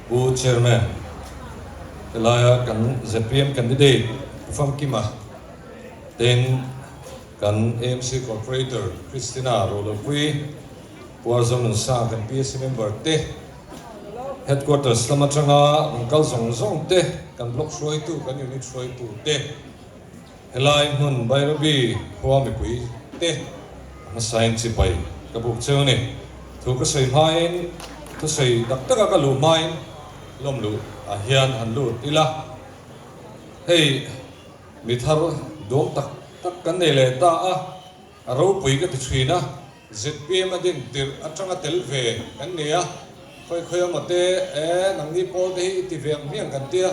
Pu Chairman, helaia kan zpm candidate Pu Famkima ten kan AMC Corporator Christina Rolopui, Pu Arzawnunsang kan PAC member te, Headquarters lam atanga rawn kal zawng zawng te, kan block hruaitu, kan unit hruaitu te, Helai hmun Bairabi khua mipui te a hmasain chipai ka buk cheu a ni. Thu ka sawi hmain, thusawi tak taka ka luh hmain lawm luh ah hian han lut ila. Hei mi thar duam tak tak kan nei leh ta a, a ropui ka ti thin a. Zpm a din tirh atanga tel ve kan ni a, khawi khawi emaw te e nangni pawl te hi i ti ve ang hmiang kan tia,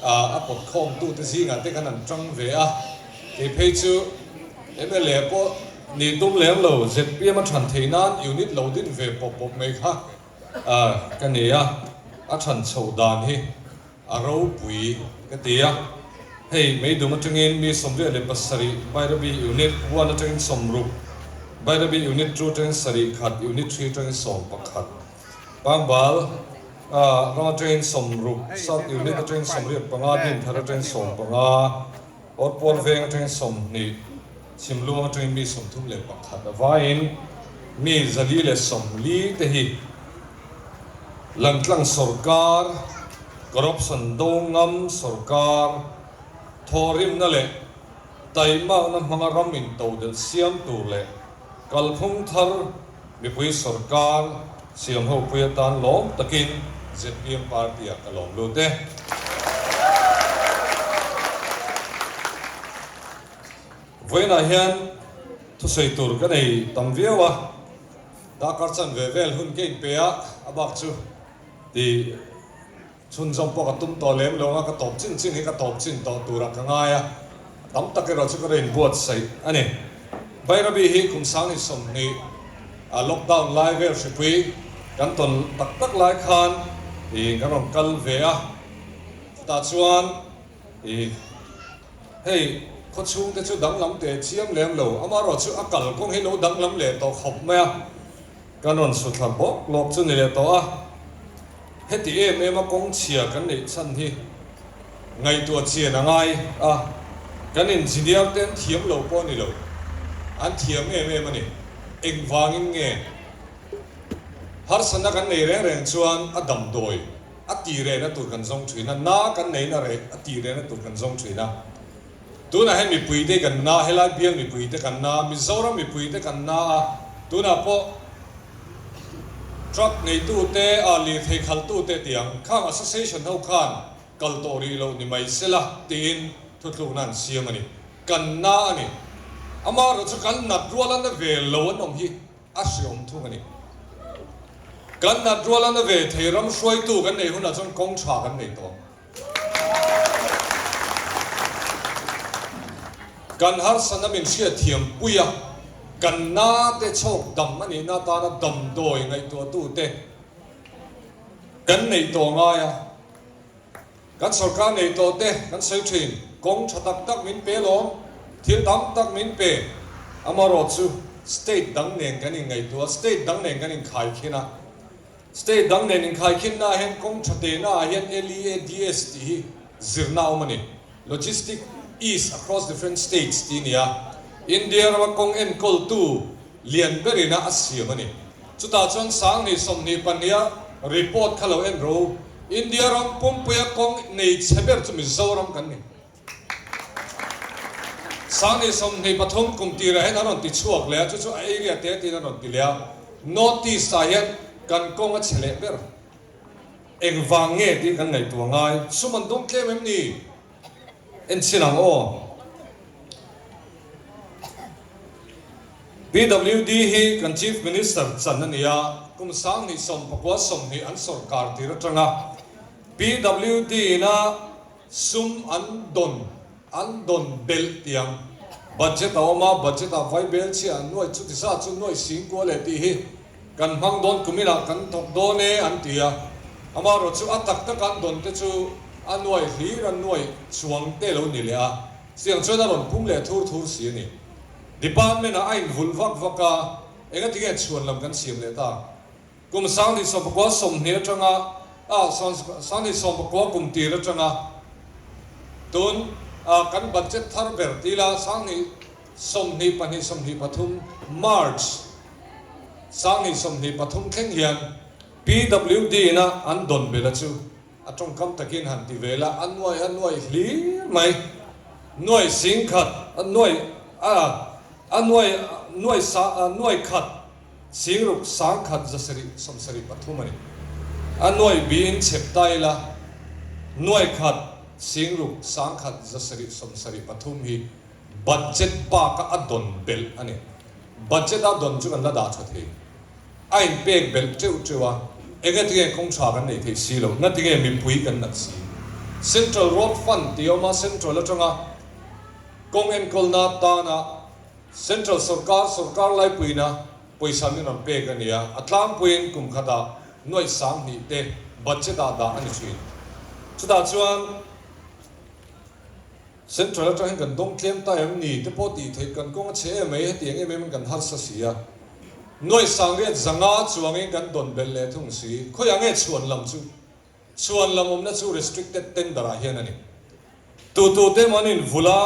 a pawt khawmtu te zingah te khan an tang ve a, kei phei chu mla pawh ni tum lem lo zpm a than theih nan unit lo din ve pawp pawp mai kha ka ni a, a than chhoh dan hi. A ropui ka ti a, hei Meidum atangin mi 87 Bairabi Unit 1 atangin 60, Bairabi Unit 2 atangin 71, Unit 3 atangin 11, Pangbal ram atangin 60, South Unit atangin 75, Dinthar atangin 15, Awrpuar veng atangin 20, Chhimluang atangin mi 31 a vaiin mi 440 te hi Langtlang sawrkar, corruption do ngam sawrkar, thawhrimna leh taimakna hmanga ram intodelh siam tur leh kalphung thar mipui sawrkar siam hopui atan lawm takin zpm party-ah ka lawm lut e. Vawiinah hian thusawi tur ka nei tam viau a. Darkar chan ve vel hun ka inpe a, a bak chu ti chhunzawm pawh ka tum tawh lem lo anga ka tawp chin chin hi ka tawp chin tawh turah ka ngai a, tam tak erawh chu ka rawn inbuatsaih a ni. Bairabi hi kum 2020 a lockdown lai vel hripui kan tawn tak tak lai khan ih kan rawn kal ve a, chutah chuan ih Hei, khawchhung te chu danglam teh chiam lem lo, amaherawh chu a kalkawng hi lo danglam leh tawh khawp mai a, kan rawn su thla bawk lawk chu ni leh tawh a. Heti em em a kawng chhia kan neih chhan hi ngaihtuah chian a ngai a, kan engineer te an thiam lo pawh a ni lo, an thiam em em a ni. Engvangin nge harsatna kan nei reng reng chuan a damdawi A tih rehna tur kan zawng thin a, na kan neihna reh a tih rehna tur kan zawng thin a. Tunah hian mipuite kan na, helai bial mipuite kan na, Mizoram mipuite kan na a, tunah pawh truck neitute, a lirthei khaltute tiang khang association ho khan kal tawh rih loh ni mai sela tiin thuthlukna an siam a ni. Kan na a ni. Amaherawhchu chu kan nat rual a na ve lo an awm hi. A hriawm thung a ni. Kan nat rual a na ve thei ram hruaitu kan nei hunah chuan kawng tha kan nei tawh ang. Kan harsatna min hriatthiam pui a, kan na te chhawk dam a nihna atana damdawi ngaihtuahtute kan neih tawh ngai a. Kan sorkar nei tawh te kan sawi thin, kawng tha tak tak min pe lawm, thil tam tak min pe. Amaherawh chu state dang nen kan inngaihtuah a, state dang nen kan inkhaikhin a. State dang nen inkhaikhinna ah hian kawng tha tehna ah hian LEADS tih hi zirna a awm a ni. Logistic Ease Across Different States tih a ni a, India rama kawng enkawltu lian berin a a siam a ni. Chutah chuan 2022 a report kha lo en ro, India ram pumpuia kawng nei chhe ber chu Mizoram kan ni. 2023 kum tirah hian an rawn ti chhuak leh a, chu chu a area te tiin an rawn ti leh a, North East ah hian kan kawng a chhe leh ber. Engvang nge tih kan ngaihtuah ngai, sum an dawng tlem em ni? En chhin ang aw. PWD hi kan Chief Minister chan a ni a, kum 2019 an sawrkar tir atanga PWD ina sum an dawn an dawn belh tiang budget a awm a, budget ah vai bel chhia an nuai chuti sa chu nuai sing kual leh tih hi kan hmang dawn kum inah kan thawk dawn e an ti a, amaherawh chu a tak tak an dawn te chu a nuai hlir a nuai chuang te lo ni leh a, chutiang chuan a rawn pum leh thur thur si a ni. Department ah a invulh vak vak a, engatinge chhuan lam kan siam leh ta? Kum 2020 atanga. A 2019 kum tir atanga tun kan budget thar ber tila 2022 23 March 2023 thleng hian PWD ina an dawn bela chu a tawngkam takin han ti ve la, a nuai a nuai hlir mai. Nuai sing khat, a nuai a a nuai nuai sa nuai khat sing ruk sang khat zasarih 73 a ni. A nuai biin chhep ta ila, nuai khat sing ruk sang khat 773 hi budget baka a dawn belh a ni. Budget a dawn chu kan la dah tha thei. A inpek belh teuh teuh a, enge tinge kawng tha kan nei thei si lo, na tinge mipui kan nat si. Central Road Fund tih a awm a, Central atanga kawng enkawlna tana Central sawrkar, sawrkar laipuina pawisa min rawn pek a ni a, a tlangpuiin kum khatah nuaih 2000 te budget ah dah a ni thin. Chutah chuan. Central atang hian kan dawng tlem ta em ni te pawh tih theih kan kawng a chhe em mai, hetiang em em in kan harsa si a. Nuaih sangriat zanga chuangin kan dawn belh leh thung si. Khawiah nge chhuan lam chu? Chhuan lam awmna chu restricted tender ah hian a ni. Tu tu te emaw an invul a,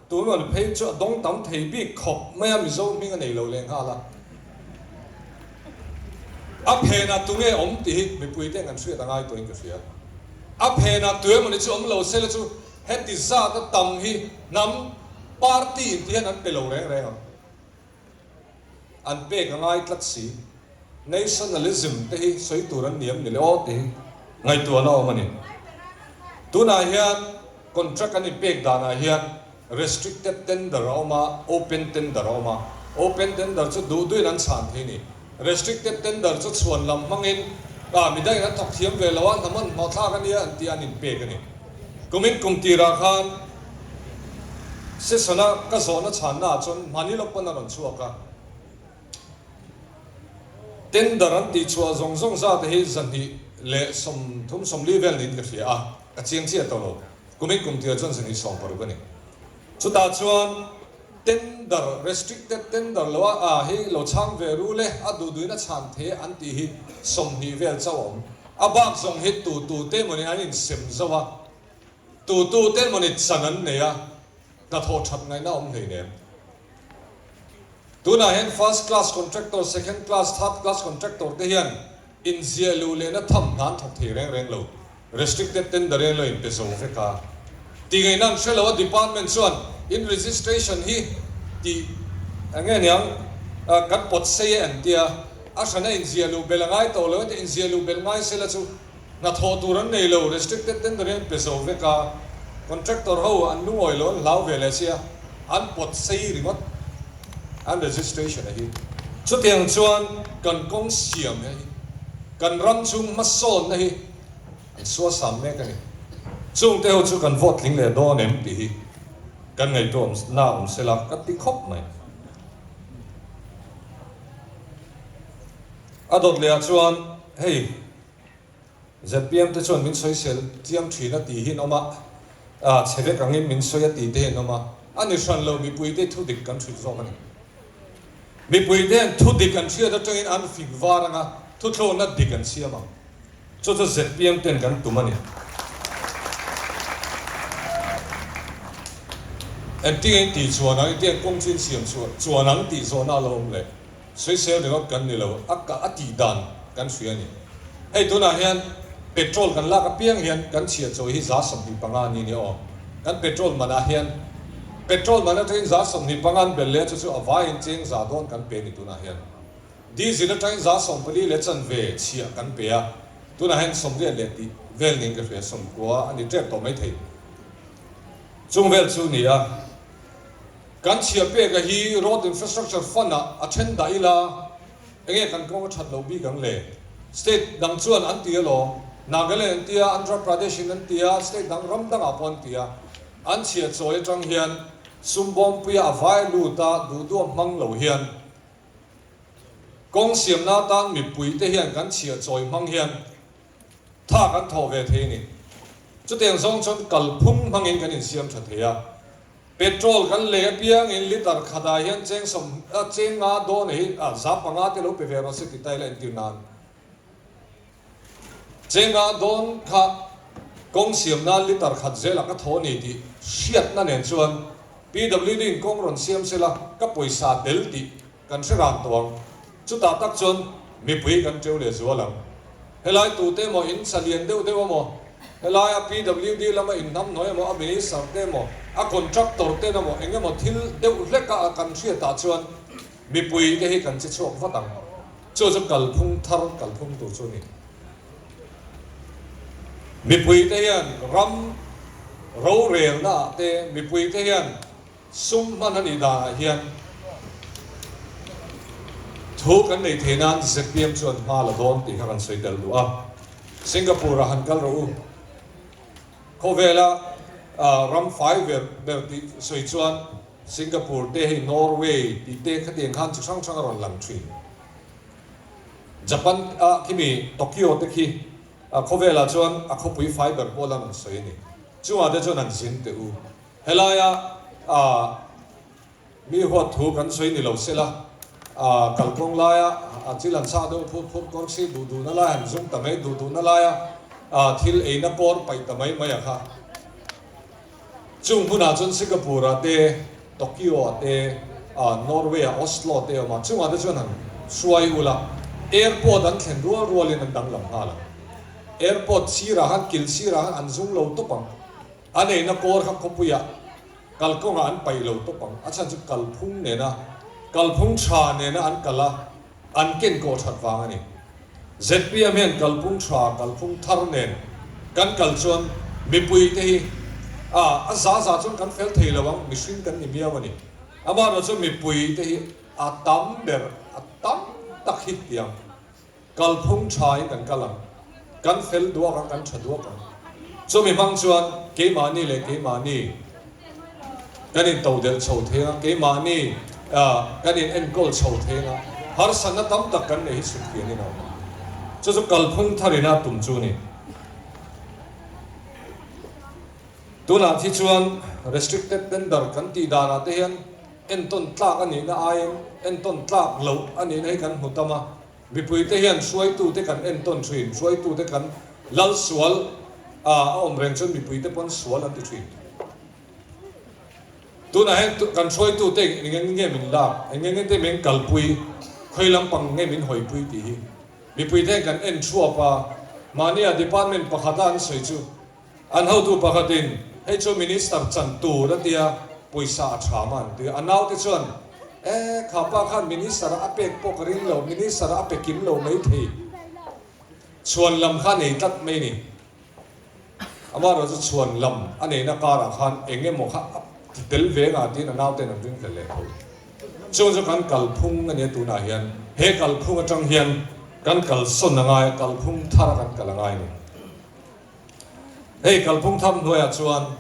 tun rawn phei chu a dawng tam thei bik khawp mai a, Mizo hming a nei lo leh nghal a. A phenah tunge awm tih hi mipui te kan hriat a ngai tawhin ka hria. A phenah tu emawni chu awm lo sela chu Heti zat a tam hi hnam party in ti hian an pe lo reng reng ang. An pek a ngai tlat si. Nationalism te hi sawi tur an ni em ni le aw tih hi ngaihtuahna a awm a ni. Tunah hian contract an inpek danah hian restricted tender a awm a, open tender a awm a. Open tender chu duh duhin an chhan thei a ni. Restricted tender chu chhuan lam hmangin ah midangin an thawk thiam ve lo a, hnam an hmawthlak a nia an tih a an inpek a ni. Kumin kum tirah khan session a ka zawhna chhanna ah chuan hmani lawk pawn a rawn chhuak a. Tender an tih chhuah zawng zawng zat hi 230 40 vel niin ka hria a, ka chiang chiah tawh lo. Kumin kum tirah chuan 260 a ni. Chutah chuan Tender, restricted tender lo a a hi lo chhang ve ru le, a duh duhin a chhan thei an tih hi 20 vel chauh a awm. A bak zawng hi tu tu te mawni an insem zo a, tu tu te mawni chan an nei a, hnathawh that ngaihna a awm hleinem. Tunah hian first class contractor, second class, third class contractor te hian inziah luh lehna tham hna an thawk thei reng reng lo. Restricted tender in lo inpe zo vek a, tih ngaihna an hre lo a, department chuan in registration hi tih eng nge niang kan pawt sei e an tia, a hrana inziah luh belh a ngai tawh lo heti inziah luh belh ngai sela chu hnathawh tur an nei lo, restricted tender in an pe zo vek a, contractor ho an lungawi lo an hlau ve leh sia, an pawt sei ringawt an registration a hi. Chutiang chuan kan kawng siam hi kan ram chung hmasawnna hi an suasam mek a ni. Chungte ho chu kan vote tling leh dawn em tih hi kan ngaihtuah na awm sela ka ti khawp mai. A dawt leh ah chuan hei ZPM te chuan min sawisel chiang thin a tih hi an awm a, ah chhe vek angin min sawi a tih te hi an awm a, a ni hran lo mipui te thu dik kan hrilh zawk a ni. Mipui te hian thu dik an hriat atangin an fik var anga thuthlawhna dik an siam ang. Chu chu ZPM ten kan tum a ni. Engtinge in tih chuan ang, engtinge kawng chu in siam chuan ang tih zawhna a lo awm leh. Sawisel ringawt kan ni lo, a a tih dan kan hria a ni. Hei tunah hian petrol kan lak apiang hian kan chhia chawi hi 25 a ni nia aw. Kan petrol manah hian petrol man atangin 25 an belh leh a chu chu a vaiin cheng za dawn kan pe a ni tunah hian. Diesel atangin 14 leh chanve chhiah kan pe a, tunah hian 80 leh tih vel niin ka hria, 90 a ni tep tawh maithei. Chung vel chu ni a. Kan chhia peka hi Road Infrastructure Fund ah a then dah ila, enge kan kawng a that loh bik ang le? State dang chuan an ti alawm, Nagaland an ti a, Andhra Pradesh in an ti a, state dang ram dangah pawh an ti a. An chhia chawi atang hian sum bawmpuia a vai lut a, duh duh a hmang lo hian kawng siamna atan mipui te hian kan chhia chawi hmang hian tha kan thawh ve thei a ni. Chutiang zawng chuan kalphung hmangin kan insiam tha thei a. Petrol kan lei apiangin litre khatah hian cheng sawm cheng nga dawn hi 500 te lo pe ve rawh se ti ta ila entir nan. Chenga dawn kha kawng siam nan litre khat zelah ka thaw a ni tih hriatna nen chuan PWD in kawng rawn siam sela ka pawisa tel tih kan hre ran tawh ang. Chutah tak chuan mipui kan teu leh zual ang. Helai tute emaw in sa lian deuh deuh emaw, helaia PWD lama in hnamhnawi emaw, a minister te emaw, a contractor ten emaw eng emaw thil deuh hleka a kan hriatah chuan mipui te hi kan che chhuak vat ang. Chu chu kalphung thar kalphung tur chu a ni. Mipui te hian ram rorelna ah te mipui te hian Sum hman a nih danah hian thu kan nei thei nan zpm chuan hma la dawn tih kha kan sawi tel duh a. Singapore ah han kal rawh u. Khawvela ram fai ber ber tih sawi chuan Singapore te hei Norway tih te khatiang khan chi hrang hrang a rawn lang thin. Japan ah khimi Tokyo te khi khawvelah chuan a khawpui fai ber pawh la rawn sawi a ni. Chungah te chuan han zin teh u. Helaia mi huat thu kan sawi ni lo sela, kalkawng laia thil han chhah deuh phut phut kawr si duh duhna lai han zum ta mai, duh duhna laia thil eina kawr paih ta mai mai a kha. Chung hmunah chuan Singapore ah te, Tokyo ah te, Norway ah Oslo te a awm a, chungah te chuan han hruai ula, airport an thlen rual rualin an danglam nghal ang. Airport sirah khan kil sirah khan an zung lo tawp ang. A neihna kawr kha khawpuiah kalkawngah an paih lo tawp ang. A chhan chu kalphung nena, kalphung tha nena an kal a, an ken kawh that vang a ni. Zpm hian kalphung tha, kalphung thar nen kan kal chuan mipui te hi a a za za chuan kan fel thei lo ang, mihring kan ni miau a ni. Amaherawhchu mipui te hi a tam ber, a tam tak hi tiang. Kalphung thain kan kal ang. Kan fel duak ang, kan tha duak ang. Chumi hmang chuan keimahni leh keimahni kan intodelh chho thei ang a, keimahni kan in enkawl chho thei ang a, harsatna tam tak kan neih hi suthianin a awm ang. Chu chu kalphung tharina tum chu a ni. Tunah khi chuan restricted tender kan tih danah te hian entawn tlak a nihna aiin entawn tlak loh a nihna hi kan hmu tam a. Mipuite hian hruaitute kan entawn thin, hruaitute kan lal sual a awm reng chuan mipuite pawn sual an ti thin. Tunah hian kan hruaitute eng eng nge min lak, eng eng te min kalpui, khawi lampang nge min hawipui tih hi mipuite hian kan en thuap a, mahnia department pakhata an sawi chu An hotu pakhatin, Hei chu Minister chan tur a tia, pawisa a tha man ti a. A naute chuan, E, kha pa khan Minister a pek pawh ka ring lo, Minister a pe kim lo mai thei. Chhuan lam kha a nei tlat mai ni. Amaherawhchu chhuan lam a neihna karah khan eng emaw kha a ti tel ve nga tiin a nauten an ring hlel leh tho. Chung chu kan kalphung a nia tunah hian. He kalphung atang hian kan kalsawn a ngai a, kalphung thar a kan kal a ngai a ni. Hei kalphung tham hnuaiah chuan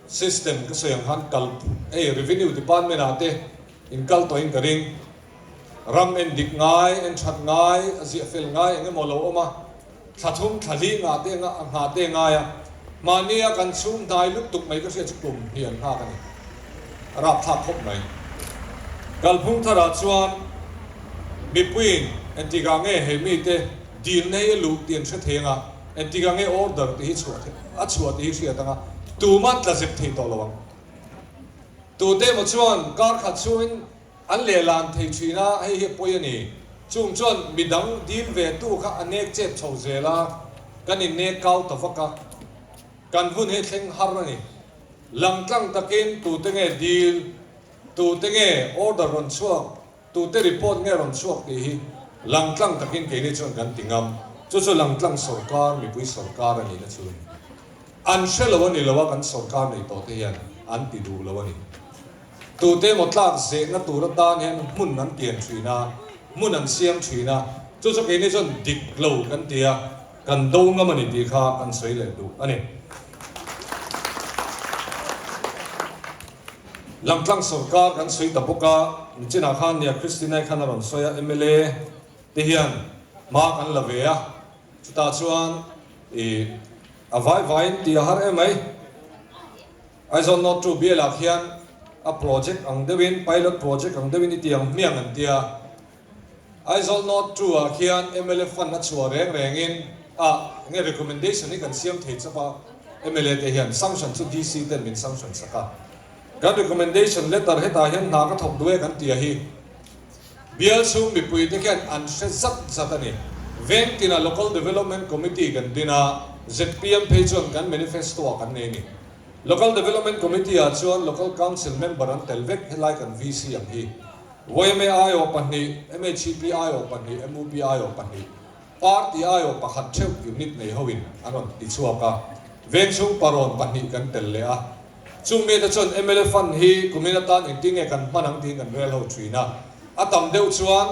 system ka sawi ang khan kal hei revenue department ah te in kal tawhin ka ring. Ram en dik ngai, en that ngai, a ziah fel ngai eng emaw lo awm a, thla thum thla li ngah te nghah te ngai a, mahnia kan chhung hnai lutuk mai ka hriat chu kum hi an nghak a ni. A rapthlak khawp mai. Kalphung tharah chuan mipuiin entikah nge hei mite dilna hi a luh tih an hre thei ang a, Engtikah nge order tih hi chhuah theih a chhuah tih hi hriat anga tuman tla zep thei tawh lo ang. Tute emaw chuan kar khat chhungin an lehlan thei thin a, hei hi a pawi a ni. Chung chuan midang dil ve tu kha a nek chep chho zel a, kan innek kau ta vak a, kan hun hi thleng har a ni. Langtlang takin tute nge dil, tute nge order rawn chhuak Tute report nge rawn chhuak tih hi langtlang takin keini chuan kan ti ngam. Chu chu langtlang sawrkar, mipui sawrkar a nihna chu a ni. An hre lo a ni lo a, kan sawrkar nei tawh te hian an ti duh lo a ni. Tute emaw tlak zehna tur atan hian hmun an kian thin a, hmun an siam thin a, chu chu keini chuan dik lo kan ti a, kan do ngam a ni tih kha kan sawi leh duh a ni. Langtlang sawrkar kan sawi ta bawk a, nichinah khan nia Christinai khan a rawn sawi a, mla te hian hma kan la ve a, chutah chuan ih a vai vaiin tih a har em mai. Aizawl North 2 bialah khian a project ang deuhin, pilot project ang deuhin i ti ang hmiang an ti a. Aizawl North 2 ah khian mla fund a chhuah reng rengin. Ah nge recommendation hi kan siam thei chawp a, mla te hian sanction chu DC ten min sanction sak a. Kan recommendation letter hetah hian hna ka thawk duh e kan tia hi bial chhung mipui te khian an hre zat zat a ni. Veng tina Local Development Committee kan din a, zpm phei chuan kan manifesto ah kan nei a ni. Local Development Committee ah chuan Local Council member an tel vek helai kan VC ang hi. Yma aiawh pahnih, MHEP aiawh pahnih, MUP aiawh pahnih. Party aiawh pakhat theuh unit nei hoin an rawn ti chhuak a, vengchhung parawn pahnih kan tel leh a. Chung mite chuan mla fund hi kumin atan engtin nge kan hman ang tiin kan rel ho thin a. A tam deuh chuan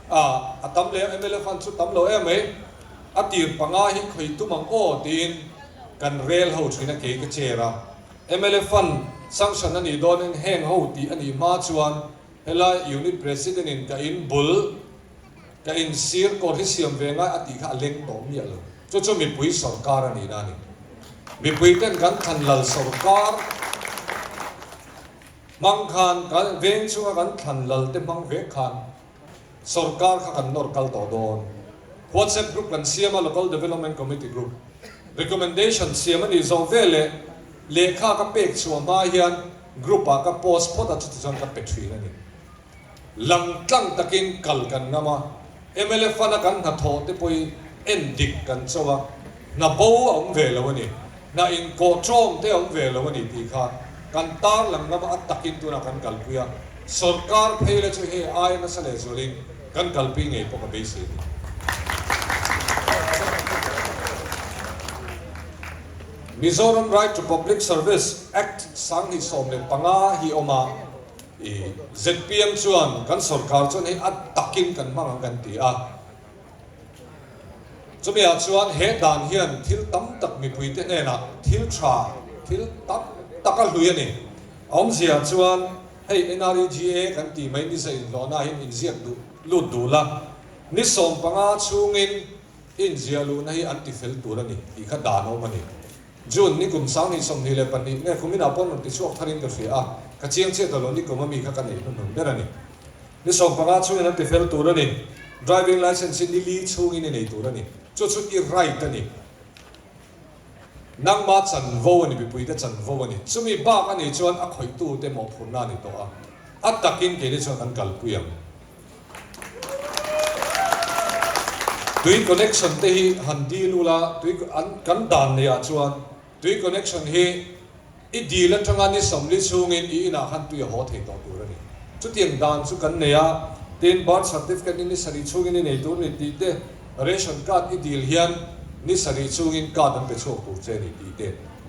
ah a tam leh mla fund chu tam lo em mai, a tir panga hi khawi tum ang aw tiin kan rel ho thin a kei ka chair a. Mla fund sanction a nih dawnin heng ho tih a nih hma chuan helai unit president in ka in bul Ka insir kawr hi siam ve ngai a tih kha a leng tawh miah lo. Chu chu mipui sawrkar a nihna a ni. Mipui ten kan thlan lal sawrkar hmang khan kan veng chunga kan thlan lal te hmang vek khan sawrkar kha kan nawr kal tawh dawn. WhatsApp group kan siam a, Local Development Committee group. Recommendation siam a nih zawh veleh lehkha ka pek chhuah hma hian group ah ka post phawt a, chutichuan ka pe thin a ni. Lang tlang takin kal kan ngam a, mla fund a kan hnathawh te pawhin en dik kan cho a, hna bo a awm ve lo a ni, hna inkawh tawm te a awm ve lo a ni tih kha kan tar lang ngam a, a takin tunah kan kalpui a, sawrkar phei la chu hei aia nasa leh zualin kan kalpui ngei pawh ka beisei a ni. Mizoram Right to Public Service Act 2015 hi awm a, I zpm chuan kan sorkar chuan hei a takin kan hmang ang kan ti a. Chumi ah chuan he dan hian thil tam tak mipuite hnenah thil tha, thil tam tak a hlui a ni. A awmzia chuan hei NREGA kan tih mai ni zah inhlawhna ah hian inziak duh lut duh la, ni 15 chhungin inziah luhna hi an tifel tur a ni tih kha dan a awm a ni. June ni kum 2022 nge kum inah pawh rawn ti chhuak tharin ka hria a, ka chiang chiah ta lo ni kum ami kha ka neih hnuhnun ber a ni. Ni 15 chhungin an ti fel tur a ni. Driving licence hi ni li chhungin i nei tur a ni. Chu chu i right a ni. Nangma chanvo a ni, mipuite chanvo a ni. Chumi bak a nih chuan a khawihtute mawhphurhna a ni tawh a, a takin keini chuan kan kalpui ang. Tui connection te hi han dil ula, tui an kan dan nei ah chuan tui connection hi i dil atanga ni 40 chhungin i inah khan tui a haw thei tawh tur a ni. Chutiang dan chu kan nei a, tin birth certificate hi ni sarih chhungin i nei tur ni tih te, ration card i dil hian ni sarih chhungin card an pe chhuak tur che ni tih te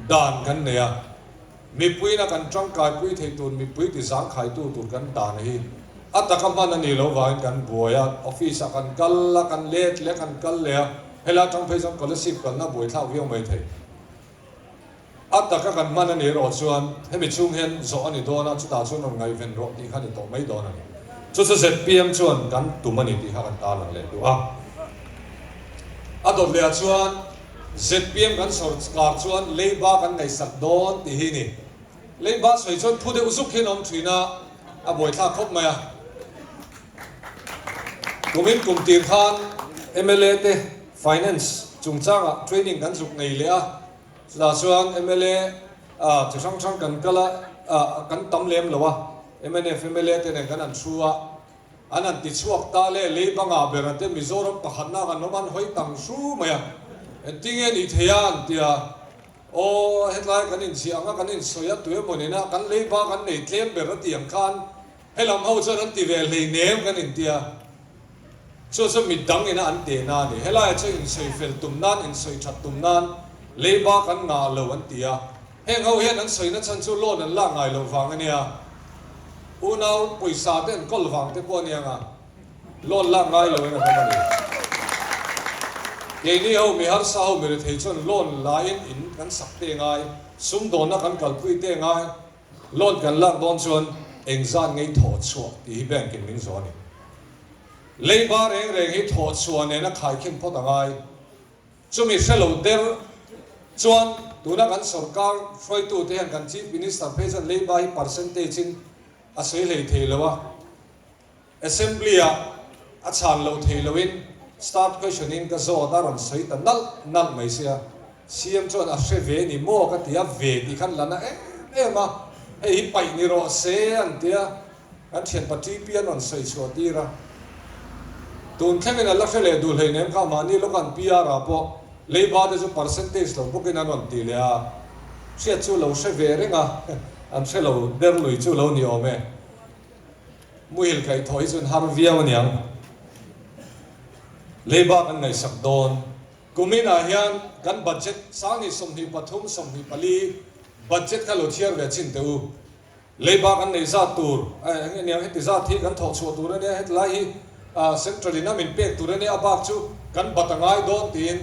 dan kan nei a. Mipuiin a kan tangkaipui theih tur mipui ti zangkhaitu tur kan dan hi a taka hman a nih loh vangin kan buai a, office ah kan kal a, kan let leh a, kan kal leh a, helai atang phei chuan scholarship kalna buaithlak viau mai thei. A taka kan hman a nih erawh chuan hemi chhung hian zawh a ni dawn a, chutah chuan rawn ngaihven rawh tih kha a ni tawh mai dawn a ni. Chu chu zpm chuan kan tum a ni tih kha kan tarlang leh duh a. A dawt leh ah chuan zpm kan sawrkar chuan leiba kan ngaihsak dawn tih hi ni. Leiba sawi chuan thu deuh zuk hian a awm thin a, a buaithlak khawp mai a. Kumin kum tir khan mla te finance chungchangah training kan zuk nei leh a, chutah chuan mla chi hrang hrang kan kal a, kan tam lem lo a, mnf mla te nen kan han thu a, An han ti chhuak ta le, lei bangah ber an te Mizoram pakhatna kan awm an hawi tang hru mai a, engtinge nih thei a an ti a, aw hetlai kan inziah ang a kan insawi a tuemaw nena kan lei ba kan nei tlem ber a ti ang khan helam ho chuan an ti ve hleinem kan inti a, chu chu midang ina an te na a ni, helaiah chuan insawi fel tum nan insawi that tum nan lei ba kan ngah lo an ti a, heng ho hian an sawina chhan chu loan an lak ngai loh vang a nia. Unau pawisa te an kawl vang te pawh a niang a, loan lak ngai lo in a hlawm a ni. Keini ho mi harsa ho mi rethei chuan loan la in in kan sak te ngai, sumdawnna kan kalpui te ngai, loan kan lak dawn chuan engzat ngei thawh chhuah tih hi bank in min zawh a ni. Leiba reng reng hi thawh chhuah nena khaikhin phawt a ngai. Chumi hre lo der chuan tuna kan sorkar hruaitute hian kan Chief Minister phei chuan leiba hi percentage in a sawi hlei thei lo a, Assembly ah a chhan lo thei loin. Start question in ka zawt a rawn sawi ta nalh nalh mai sia. CM chuan a hre ve ni maw ka ti a, ve tih khan la na em em a, hei hi paih ni rawh se an ti a, kan thianpa TP an rawn sawi chhuah tir a. Tun thlengin a la hre leh duh hleinem kha mahni lawk an PR ah pawh leiba te chu percentage lo bawkin an rawn ti leh a, hriat chu lo hre ve reng a, an hre lo der lui chu lo ni awm e. Muhil kaihthawh hi chuan har viau aniang. Leiba kan ngaihsak dawn. Kuminah hian kan budget sangni 23 24 budget kha lo chhiar ve chin teh u. Leiba kan neih zat tur eng aniang heti zat hi kan thawh chhuah tur ania heti lai hi central in a min pek tur ania a bak chu kan bat a ngai dawn tiin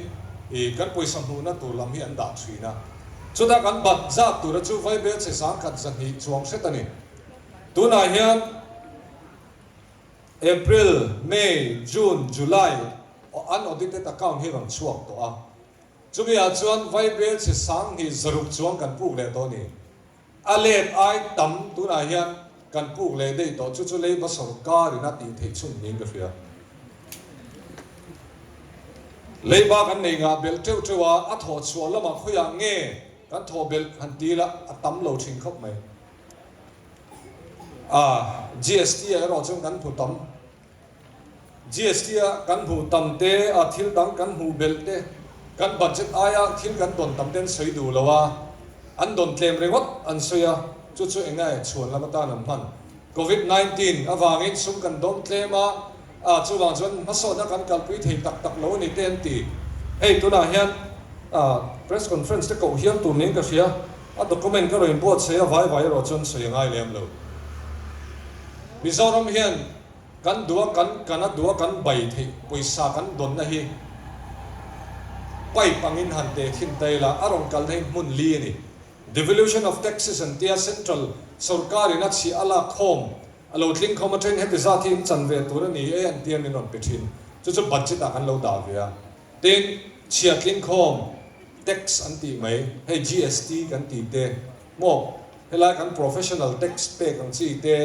ih kan pawisa hmuhna tur lam hi an dah thin a. Chutah kan bat zat tura chu vaibel chhe 1200 chuang hret a ni. Tunah hian April, May, June, July unaudited account hi rawn chhuak tawh a. Chumi ah chuan vaibel chhe 2600 chuang kan puk leh tawh a ni. A let ai tam tunah hian kan puk leh daih tawh chu chu leiba sawrkar in a tih theih chhun niin ka hria. Leiba kan nei ngah belh teuh teuh a, a thawh chhuah lamah khawiah nge kan thawh belh han ti ila a tam lo thin khawp mai. A, GST ah erawh chuan kan hmu tam. GST a kan hmuh tam te, a thil dang kan hmuh belh te, kan budget aia thil kan dawn tam te an sawi duh lo a, an dawn tlem ringawt an sawi a, chu chu eng nge chhuan lam atan an hman. Covid 19 avangin sum kan dawn tlem a, a chuvang chuan hmasawhna kan kalpui thei tak tak lo a ni te an ti. Hei tunah hian press conference te koh hial tur niin ka hria. A document ka rawn inbuatsaih a vai vai erawh chuan sawi a ngai lem lo. Mizoram hian kan duh a kan kan a duh a kan bai theih pawisa kan dawnna hi pipe angin han teh thin ta ila a rawn kalna hi hmun li a ni. Devolution of taxes an tia central sorkar in a chhiah a lak khawm a lo tling khawm atangin heti zat hi in chan ve tur a ni e an tia min rawn pe thin. Chu chu budget ah kan lo dah ve a. Tin, chhiah tling khawm, tax an tih mai, hei GST kan tih te, maw helai kan professional tax pek ang chi te,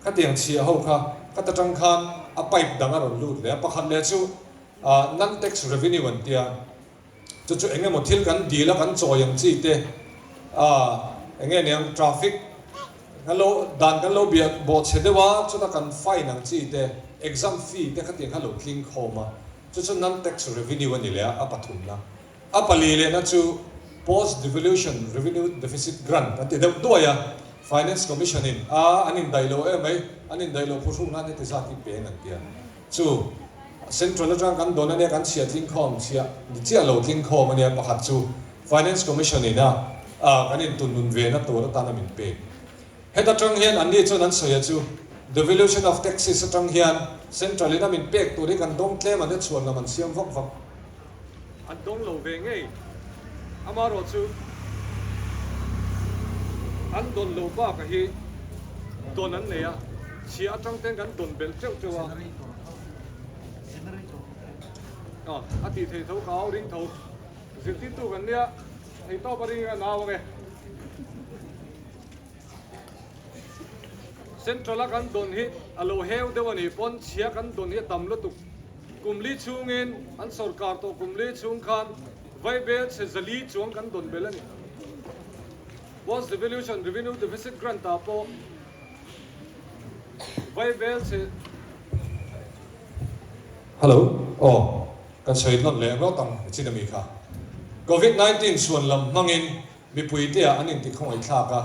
khatiang chhiah ho kha khata tang khan a pipe dang a rawn lut leh a, pakhat leh chu non-tax revenue an tia, chu chu eng emaw thil kan dil a kan chawi ang chi te, eng nge niang traffic kan lo dan kan lo biak bawh chhe deuh a, chuta kan fine ang chi te, exam fee te khatiang kha lo tling khawm a. Chu chu non-tax revenue a ni leh a, a pathumna. A pali lehna chu Post Devolution Revenue Deficit Grant an ti deuh duai a, Finance Commission in a an indaih lo em mai, an indaih loh phuhruk nan heti zat hi peng an ti a. Chu Central atang kan dawn ania kan chhiah tling khawm chhiah ni chiah lo tling khawm ania pakhat chu Finance Commission in a kan intunnun ve na tur atana min pek. Heta tang hian anni chuan an sawi a chu devolution of taxes atang hian central in a min pek tur hi kan dawng tlem an chhuan lam an siam vak vak. An dawng lo ve ngei. Amaherawh chu an dawn lo bakah hi dawn an nei a, chhia atang ten kan dawn belh teuh teuh a. Aw, a tih theih tho ka au ring tho. Zirtirtu kan nia, theihtawp a ring a nau ang e. Central a kan dawn hi a lo heu deuh a nih pawn chhia kan dawn hi a tam lutuk. Kum li chhungin an sawrkar tawh kum li chhung khan vaibel chhe zali chuang kan dawn belh a ni. Post Devolution Revenue Deficit Grant ah pawh vaibel chhe Hello, aw kan sawi nawn leh rawt ang chin ami kha. Covid 19 chhuan lam hmangin Mipuite ah an inti khawngaih thlak a,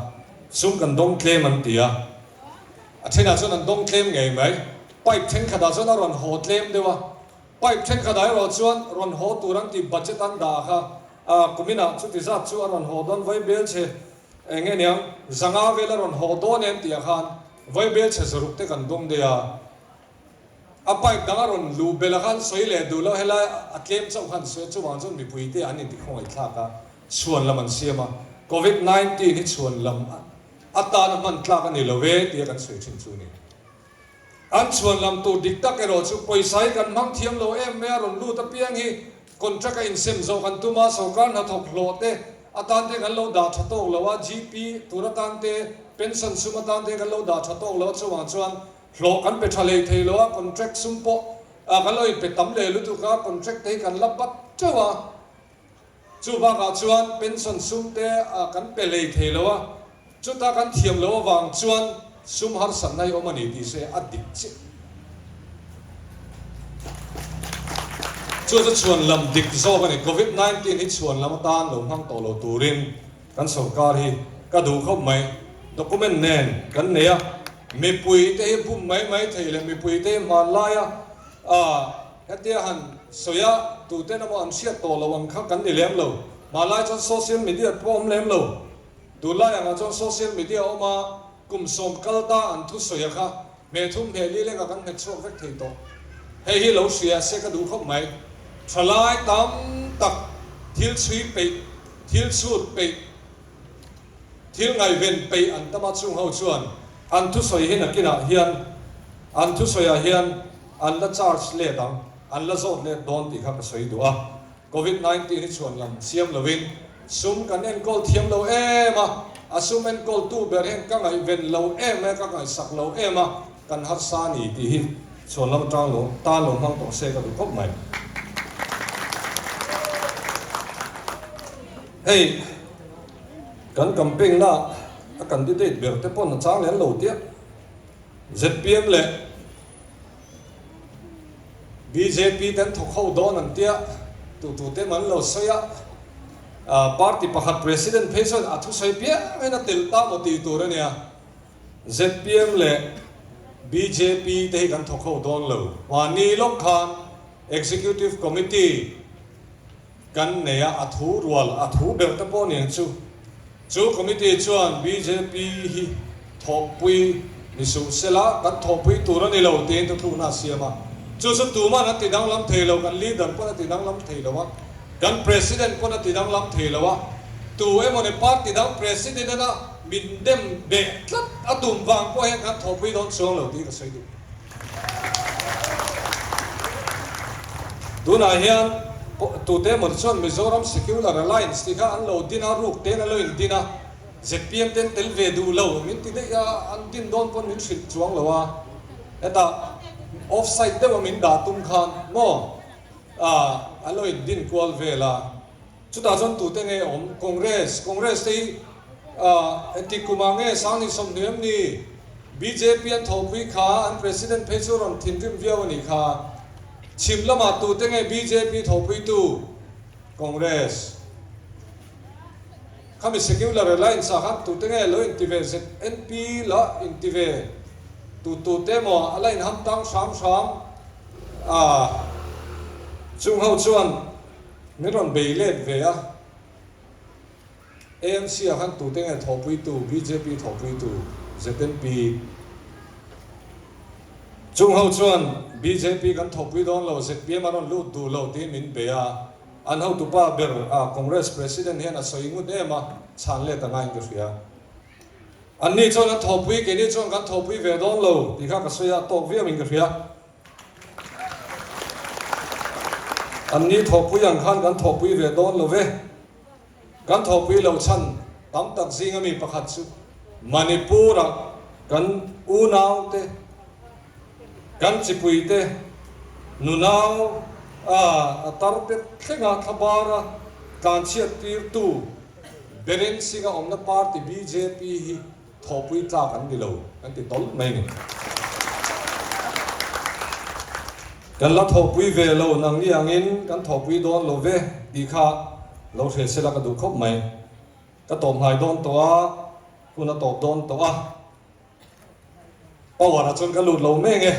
sum kan dawng tlem an ti a, a thenah chuan an dawng tlem ngei mai. Pipe thenkhatah chuan a rawn haw tlem deuh a, pipe thenkhatah erawh chuan rawn haw tur an tih budget an dah kha a kuminah chuti zat chu a rawn haw dawn vaibel chhe eng nge niang zanga vel a rawn haw dawn em tih ah khan vaibel chhe zaruk te kan dawng daih a. A pipe dang a rawn luh belh a khan sawi leh duh loh helai a tlem chauh khan sawi a chuvang chuan mipuite an inti khawngaih thlak a. Chhuan lam an siam a, Covid 19 hi chhuan lam atana hman tlak a ni lo e tia kan sawi thin chu a ni. An chhuan lam tur dik tak erawh chu pawisa hi kan hmang thiam lo em mai a, rawn lut apiang hi contract a insem zawh kan tum a, sorkar hnathawk hlawh te atan te kan lo dah tha tawk lo a, GP tur atan te, pension sum atan te kan lo dah tha tawk lo a, chuvang chuan hlawh kan pe tha lei thei lo a, contract sum pawh. Kan lo inpe tam leh lutuk a, contract te hi kan la bat teuh a. Chu bakah chuan pension sum te kan pe lei thei lo a, chuta kan thiam loh avang chuan sum harsatna hi awm a ni tih se a dik chiah. Chu chu chhuan lam dik zawk a ni. Covid 19 hi chhuan lam atan lo hmang tawh lo turin kan sorkar hi ka duh khawp mai. Document nen kan nei a, mipui te hi bum mai mai thei leh mipui te hi hmanlaia Hetia han sawi a, tuten emaw an hriat tawh lo ang kha kan ni lem lo. Hmanlai chuan social media pawh awm lem lo. Tunlai angah chuan social media awm a, kum sawm kal ta an thu sawi a kha hmeh thum hmeh li lengah kan hmet chhuak vek thei tawh. Hei hi lo hria se ka duh khawp mai. Thalai tam tak thil chhui peih, thil chhut peih, Thil ngaihven peih an tam a chung ho chuan an thusawi hi nakinah hian an thusawiah hian an la charge let ang, an la zawt let dawn tih kha ka sawi duh a. Covid 19 hi chhuan lam siam lovin sum kan enkawl thiam lo em a, a sum enkawltu ber hian ka ngaihven lo em a, ka ngaihsak lo em a, kan harsa a ni tih hi chhuan lam atang lo tan lo hmang tawh se ka duh khawp mai. Hei. Kan campaign na a candidate ber te pawn a chang lem lo tia. Zpm leh bjp ten thawk ho dawn an tia, tu tu te man lo sawi a, party pakhat president phei chuan a thusawi piang in a telh ta maw tih tur a nia. Zpm leh bjp te hi kan thawk ho dawn lo. Mahni lawk khan Executive Committee Kan nei a, a thu rual, a thu ber te pawh nen chu. Chu committee chuan bjp hi thawhpui ni suh sela, kan thawhpui tur a ni lo tiin thuthlukna a siam a. Chu chu tuman a ti danglam thei lo, kan leader pawn a ti danglam thei lo a, kan president pawn a ti danglam thei lo a, tu emawni party dang president ena min dem beh tlat a tum vang pawh hian kan thawhpui dawn chuang lo tih ka sawi duh. Tunah hian tute emaw chuan Mizoram Secular Alliance tih kha an lo din a, ruk tein an lo indin a, zpm ten tel ve duh lo min ti daih a, an din dawn pawn min hrilh chuang lo a, hetah off side deuh a min dah tum khan maw an lo indin kual vel a. Chutah chuan tute nge awm? Congress, Congress te hi engtik kumah nge Sangni 20 em ni? Bjp an thawhpui kha an President phei chu rawn thinrim viau a nih kha. Chhim lamah tute nge bjp thawhpuitu? Congress. Khami Secular Alliance ah khan tute nge lo inti ve? ZNP la inti ve tu tute maw a la inham tang hram hram a, chung ho chuan Min rawn bei let ve a, AMC ah khan tute nge thawhpuitu, bjp thawhpuitu, ZNP chung ho chuan bjp kan thawhpui dawn lo, zpm a rawn lut duh lo tiin min bei a, an hotupa ber a Congress President hian a sawi ngut em a, chhan let a ngaiin ka hria. Anni chuan an thawhpui, keini chuan kan thawhpui ve dawn lo tih kha ka sawi a, tawk viauin ka hria. Anni thawhpui ang khan kan thawhpui ve dawn lo ve. Kan thawhpui lo chhan tam tak zinga mi pakhat chu Manipur-ah kan unaute, kan chipuite, nunau a tar te thlenga thlabara tlanchhiat tirtu Biren Singh-a awmna party bjp hi Thawhpui tlak an ni lo kan ti tawlh mai ni. Kan la thawhpui ve lo nang ni angin kan thawhpui dawn lo ve tih kha lo hre sela ka duh khawp mai. Ka tawp hnai dawn tawh a, hun a tawp dawn tawh a, power ah chuan ka lut lo meng e.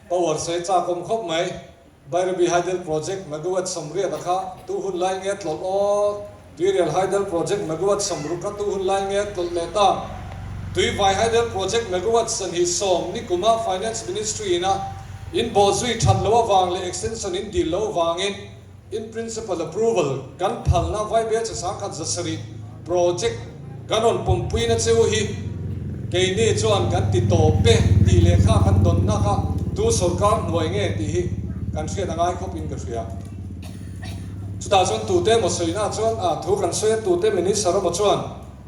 Power sawi chak awm khawp mai. Bairabi Hydel Project Megawatt 80 a kha tu hun lai nge tlawlh aw? Tuirial Hydel Project Megawatt 60 kha tu hun lai nge tlawlh leh ta? Tuivai Hydel Project Megawatt 20 nikuma Finance Ministry ina in bawhzui that loh avang leh extension in dil loh avangin In principle approval kan phalna Vaibel che 1107 project kan rawn pawmpuina cheu hi keini chuan kan ti tawp e tih lehkha kan dawnna kha tu sorkar hnuai nge tih hi kan hriat a ngai khawp in ka hria. Chutah chuan tute emaw sawina chuan thu kan sawi a, tute minister emaw chuan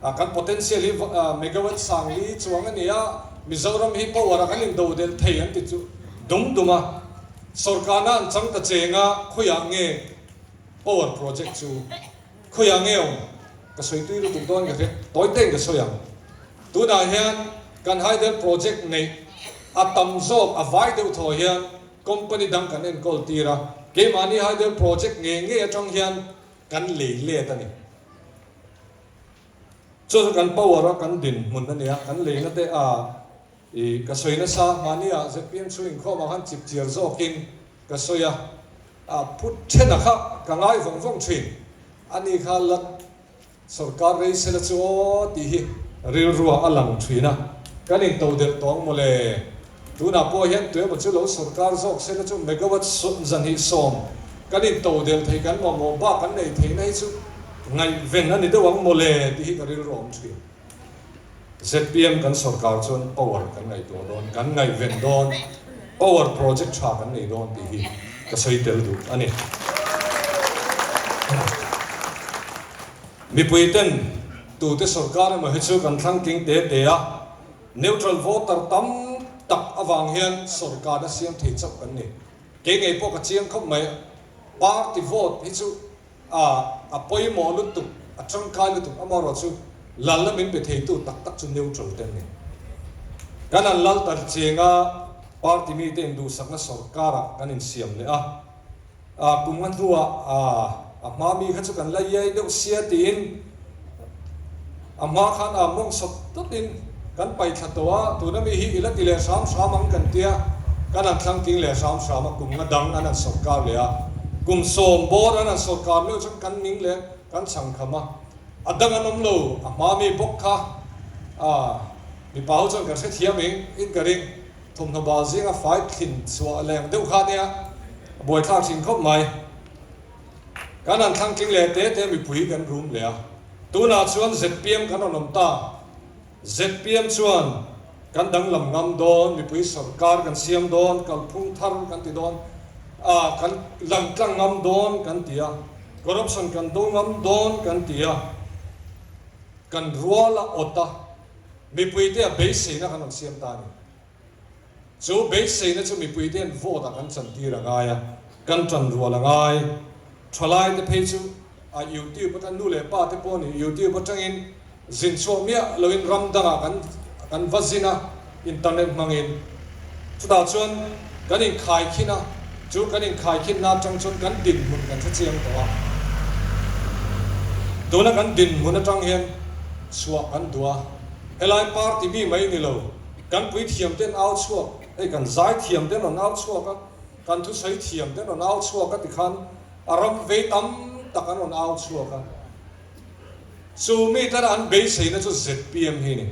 kan potential hi megawatt 4000 chuang a ni a, Mizoram hi power a kan indodelh thei an ti chu dum dum a. Sorkarna an chang ta cheng a, khawiah nge power project chu khawiah nge awm? Ka sawi tui lutuk dawn ka hria, tawi tein ka sawi ang. Tunah hian kan hydel project neih a tam zawk a vai deuh thaw hian company dang kan enkawl tir a, keimahni hydel project ngei ngei atang hian kan lei let a ni. Chu chu kan power a kan dinhmun a nia, kan leina te a i ka sawi nasa, mahnia zpm chhung inkhawmah khan chip chiar zawkin ka sawi a, a phut thena kha ka ngai vawng vawng thin, ani kha la Sorkar rei sela chu aw tih hi rilruah a lang thin a, kan into delh tawng mawle. Tunah pawh hian tuemaw chu lo sorkar zawk sela chu megawatt 120 kan into delh thei kan mamawh bak kan nei theihna hi chu ngaihven a ni deuh ang mawle tih hi ka rilru a awm thin. Zpm kan sorkar chuan power kan ngaihtuah dawn, kan ngaihven dawn, power project tha kan nei dawn tih hi ka sawi tel duh a ni. Mipui ten tute sorkar emaw hi chu kan thlang tling te te a, neutral voter tam tak avang hian sorkarna siam thei chauh kan ni. Kei ngei pawh ka chiang khawp mai, party vote hi chu A, a pawimawh lutuk, a tangkai lutuk, amaherawh chu lalna min pe theitu tak tak chu neutral te an ni. Kan an lal tar chenga party mite induhsakna sorkarah kan insiam leh a, a kum nga hnuah a, a hma mi kha chu kan la iai deuh sia tiin A hma khan a mawng sawt tawtin kan pai thla tawh a, tuna mi hi i la ti leh hram hram ang kan tia, kan han thlang tling leh hram hram a, kum nga dang an han sawrkar leh a, kum sawm bawr an han sawrkar meuh chuan kan ning leh kan chhang kham a, a dang an awm lo, a hma mi bawk kha a mipa ho chuan kan hrethiam eng in ka ring, thawmhnaw bal zinga fai thlin chhuah leng deuh kha nia, a buaithlak thin khawp mai. Kan han thlang tling leh te te mipui kan rum leh a, tunah chuan zpm kan rawn awm ta. Zpm chuan kan danglam ngam dawn, mipui sorkar kan siam dawn, kalphung thar kan ti dawn, ah kan langtlang ngam dawn kan ti a, corruption kan do ngam dawn kan ti a, kan rual a awt a, mipuite a beiseina kan rawn siam ta a ni. Chu beiseina chu mipuite an vote ah kan chantir a ngai a, kan tan rual a ngai. Thalaite phei chu a YouTube atang nu leh pa te pawh nih YouTube atangin zin chhuak miah loin ram dangah kan kan va zin a, internet hmangin. Chutah chuan kan inkhaikhin a, chu kan inkhaikhinna atang chuan kan dinhmun kan hre chiang tawh a. Tuna kan dinhmun atang hian chhuah kan duh a, helai party mi mai ni lo. Kan puithiam ten au chhuak, hei kan zaithiam ten rawn au chhuak a, kan thusawi thiam ten rawn au chhuak a tikhan a ram vei tam tak an rawn au chhuak a. Chu mi tana an beiseina chu zpm hi a ni.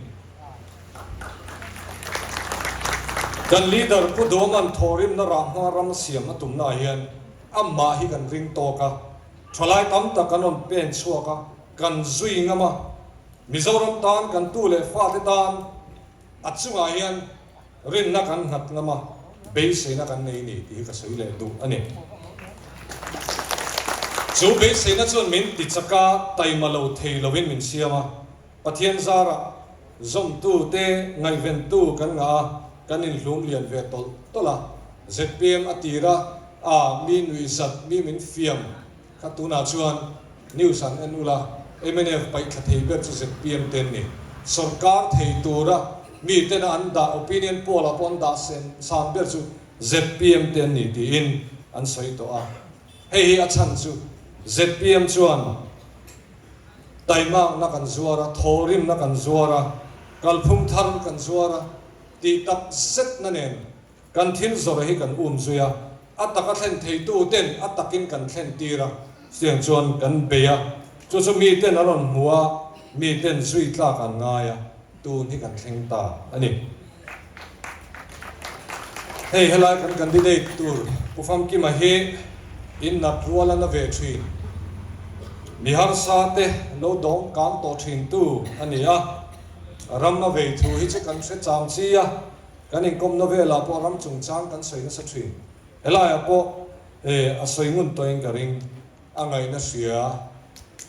Kan leader Pu Duhawman thawhrimna rah hma ram siam a tumnaah hian amah hi kan ring tawk a, thalai tam tak kan rawn pen chhuak a, kan zui ngam a, Mizoram tan kan tu leh fate tan a chungah hian rinna kan nghat ngam a, beiseina kan nei ni tih hi ka sawi leh duh a ni. Chu beiseina chuan min ti chak a, taima lo thei lovin min siam a, Pathian zarah zawmtute ngaihventu kan ngah a, kan inhlum lian ve tawlh tawlh a, zpm a tir a, a mi nuihzat, mi min fiam Kha tunah chuan news an en ula, mnf paih thla thei ber chu zpm te an ni. Sorkar thei tura mi tena an dah opinion poll ah pawh an dah sen san ber chu zpm te an ni tiin an sawi tawh a. Hei hi a chhan chu zpm chuan taimakna kan zuar a, thawhrimna kan zuar a, kalphung thar kan zuar a tih tak zetna nen Kan thil zawrh hi kan um zui a, a taka thlen theitu ten a takin kan thlen tir a, chutiang chuan kan bei a, chu chu mi ten an rawn hmu a, mi ten zui tlak an ngai a, tun hi kan thleng ta a ni. Hei helai kan candidate tur Pu Famkima hi in nat rual a na ve thin, mi harsa te lo dawng kang tawh thin tu a ni a, ram a vei thu hi chu kan hre chang chi a, Kan inkawmna velah pawh ram chungchang kan sawi nasa thin. Helaiah pawh eh a sawi ngun tawhin ka ring. A ngaihna hria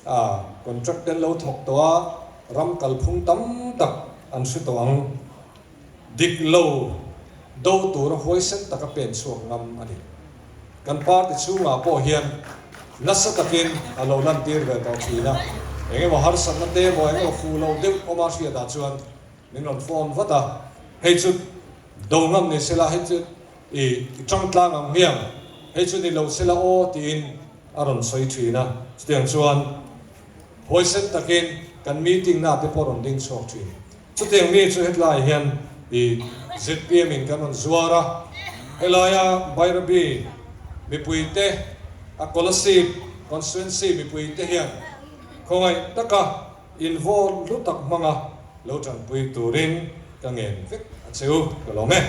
a contract te an lo thawk tawh a, ram kalphung tam tak an hre tawh ang. Dik lo do tura huaisen taka pen chhuak ngam a ni. Kan party chhungah pawh hian nasa takin a lo lantir ve tawh thin a, eng emaw harsatna te emaw eng emaw fuh lo deuh awma hriatah chuan min rawn phone vat a, hei chu do ngam ni sela, hei chu i tangtlang ang hmiang, hei chu ni lo sela aw tiin a rawn sawi thin a, chutiang chuan huaisen takin kan meeting na te pawh rawn ding chhuak thin. Chutiang mi chu hetlai hian i zpm in kan rawn zuar a, helaia Bairabi mipuite a Kolasib constituency mipuite hian khawngaih taka invawn hlu tak hmanga lo tanpui turin ka ngen vek a che u, ka lawm e.